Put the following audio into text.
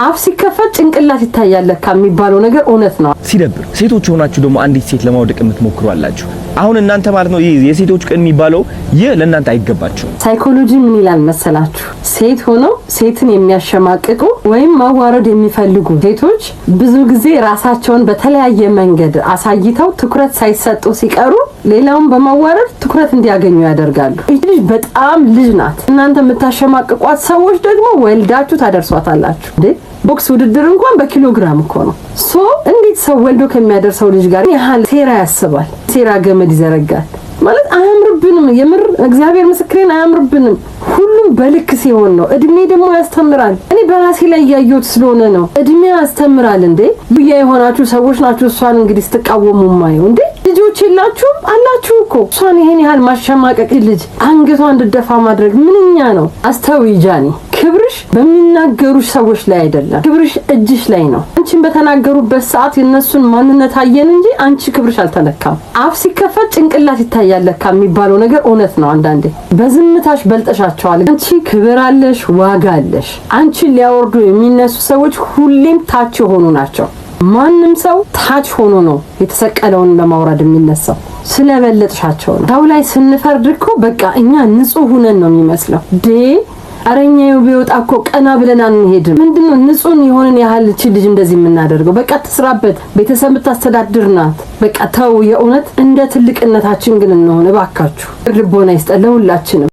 አፍ ሲከፈት ጭንቅላት ይታያል ለካ የሚባለው ነገር እውነት ነው። ሲደብር ሴቶች ሆናችሁ ደግሞ አንዲት ሴት ለማውደቅ የምትሞክሩ አላችሁ። አሁን እናንተ ማለት ነው ይህ የሴቶች ቀን የሚባለው ይህ ለእናንተ አይገባችሁም። ሳይኮሎጂ ምን ይላል መሰላችሁ? ሴት ሆነው ሴትን የሚያሸማቅቁ ወይም ማዋረድ የሚፈልጉ ሴቶች ብዙ ጊዜ ራሳቸውን በተለያየ መንገድ አሳይተው ትኩረት ሳይሰጡ ሲቀሩ ሌላውን በማዋረድ ትኩረት እንዲያገኙ ያደርጋሉ። ይህ ልጅ በጣም ልጅ ናት። እናንተ የምታሸማቅቋት ሰዎች ደግሞ ወልዳችሁ ታደርሷታላችሁ። እንዴ፣ ቦክስ ውድድር እንኳን በኪሎግራም እኮ ነው። So እንዴት ሰው ወልዶ ከሚያደርሰው ልጅ ጋር ያህል ሴራ ያስባል? ሴራ ገመድ ይዘረጋል ማለት አያምርብንም። የምር እግዚአብሔር ምስክሬን አያምርብንም። ሁሉም በልክ ሲሆን ነው። እድሜ ደግሞ ያስተምራል። እኔ በራሴ ላይ እያየሁት ስለሆነ ነው። እድሜ ያስተምራል። እንዴ፣ ብያ የሆናችሁ ሰዎች ናችሁ እሷን እንግዲህ ስትቃወሙ ማየው። እንዴ፣ ልጆች የላችሁም? አላችሁ እኮ። እሷን ይሄን ያህል ማሸማቀቅ፣ ልጅ አንገቷ እንድደፋ ማድረግ ምንኛ ነው? አስተውይ ጃኒ። ክብርሽ በሚናገሩሽ ሰዎች ላይ አይደለም። ክብርሽ እጅሽ ላይ ነው። አንቺን በተናገሩበት ሰዓት የእነሱን ማንነት አየን እንጂ አንቺ ክብርሽ አልተነካም። አፍ ሲከፈት ጭንቅላት ይታያል ለካ የሚባለው ነገር እውነት ነው። አንዳንዴ በዝምታሽ በልጠሻቸዋል። አንቺ ክብር አለሽ፣ ዋጋ አለሽ። አንቺን ሊያወርዱ የሚነሱ ሰዎች ሁሌም ታች የሆኑ ናቸው። ማንም ሰው ታች ሆኖ ነው የተሰቀለውን ለማውረድ የሚነሳው። ስለበለጥሻቸው ነው። ሰው ላይ ስንፈርድ እኮ በቃ እኛ ንጹህ ሁነን ነው የሚመስለው ዴ አረኛው ቢወጣ እኮ ቀና ብለን አንሄድም። ምንድነው ንጹህ የሆንን ያህል እቺ ልጅ እንደዚህ የምናደርገው? በቃ ትስራበት፣ ቤተሰብ የምታስተዳድር ናት። በቃ ተው፣ የእውነት እንደ ትልቅነታችን ግን እንሆን እባካችሁ። ልቦና ይስጠን ለሁላችንም።